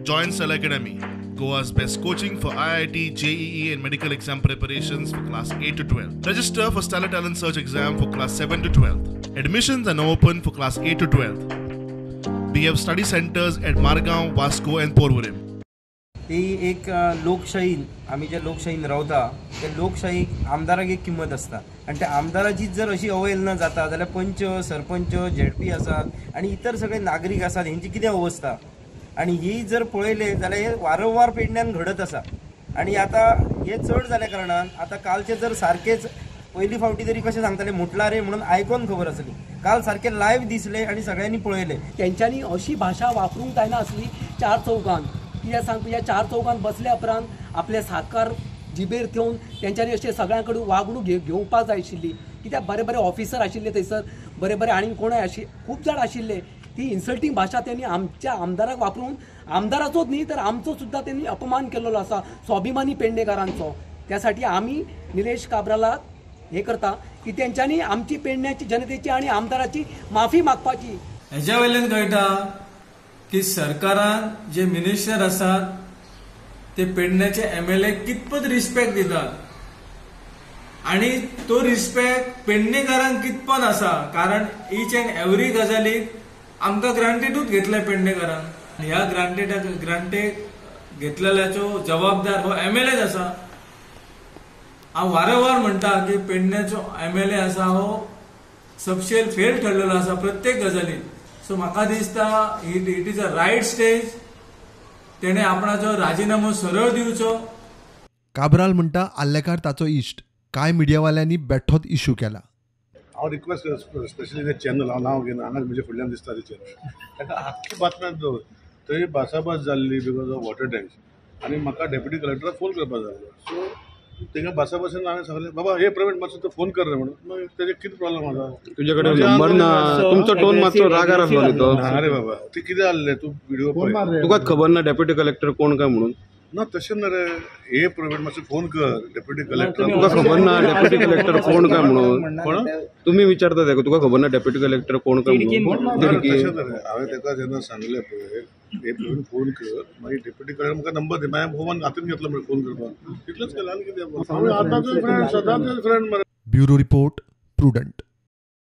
Join Stellar Academy, Goa's best coaching for IIT, JEE and medical exam preparations for class 8 to 12. Register for Stellar Talent Search exam for class 7 to 12. Admissions are now open for class 8 to 12. We have study centers at Margao, Vasco and Porvorim. ती एक लोकशाही, आमी जे लोकशाहीन रावता त्या लोकशाहीक आमदाराक एक किंमत आसता आनी त्या आमदाराची जर अशी अवहेलना जाता जाल्यार पंच, सरपंच, झेडपी आसात आनी इतर सगळे नागरीक आसात हेंची कितें अवस्था. आनी ही जर पळयलें जाल्यार हे वारंवार पेडण्यान घडत आसा आनी आतां हे चड जाल्या कारणान आतां कालचे जर सारकेच पयली फावटी तरी कशें सांगताले मुटला रे म्हणून आयकोन खबर आसली, काल सारकें लायव्ह दिसलें आनी सगळ्यांनी पळयलें. तेंच्यांनी अशी भाशा वापरूंक जायना आसली चार चौगान. कित्याक सांग, ह्या चार चौगान बसल्या उपरांत आपले साकर जिबेर थेवन तेंच्यांनी अशें सगळ्यां कडेन वागणूक घेवपाक जाय आशिल्ली. कित्याक बरे बरे ऑफिसर आशिल्ले थंयसर, बरे बरे आनी कोणय खूब जाण आशिल्ले. ती इन्सल्टींग भाशा त्यांनी आमच्या आमदाराक वापरून आमदाराचोच न्ही तर आमचो सुद्दां त्यांनी अपमान केलेलो आसा, स्वाभिमानी पेडणेकारांचो. त्यासाठी आमी निलेश काब्रालाक हे करता की तेंच्यांनी आमची पेडण्याची जनतेची आनी आमदाराची माफी मागपाची. हेज्या वयल्यान कळटा की सरकारान जे मिनिस्टर आसात ते पेडण्याचे एमएलए कितपत रिस्पेक्ट दितात आनी तो रिस्पेक्ट पेडणेकारांक कितपत आसा, कारण इच एन्ड एवरी गजालीक आमकां ग्रांटेडूच घेतले पेडणेकारांक. ह्या ग्रांटेड घेतलेल्याचो जबाबदार हो एमएलएच आसा. हांव वारंवार म्हणटा की पेडण्याचो एमएलए आसा हो सबशेल फेल ठरलेलो आसा प्रत्येक गजालीन. सो म्हाका दिसता it is a right stage, तेणे आपणाचो राजिनामो सरळ दिवचो. काब्राल म्हणटा आल्लेकार ताचो इश्ट, कांय मिडियावाल्यांनी बेठोच इशू केला. हांव रिक्वेस्ट स्पेशली ते चॅनल, हांव नांव घेना, हांगाच म्हजे फुडल्यान दिसता ते चॅनल, ताका आख्खी बातम्यान दवर. थंय भासाभास जाल्ली because of water tanks आनी म्हाका डेप्युटी कलेक्टराक फोन करपाक जाल्लो. सो तेंगा भासाभाशेन हांवें सांगलें, बाबा हे प्रवीण मातसो तो फोन कर रे म्हणून. मागीर तेजे कितें प्रॉब्लम आसा, तुजे कडेन नंबर ना, तुमचो टोन मातसो रागार आसलो न्ही तो. ना रे बाबा, ती कितें जाल्लें तूं व्हिडियो पळय, तुकाच खबर ना डेप्युटी कलेक्टर कोण काय म्हणून. ना तशें ना रे, हे प्रवीण मातसो फोन कर डेप्युटी कलेक्टर, तुका खबर ना डेप्युटी कलेक्टर कोण काय म्हणून. कोण तुमी विचारता तेका, तुका खबर ना डेप्युटी कलेक्टर कोण काय म्हणून. तशें ना रे, हांवें तेका जेन्ना सांगलें पळय हे प्रवीण फोन कर, मागीर डेप्युटी कलेक्टर म्हाका नंबर दी, मागीर फोन हातीन घेतलो मरे फोन करपाक, तितलेंच केलें आनी कितें. आतांचे फ्रेंड सदांचे फ्रेंड मरे. Bureau report, Prudent.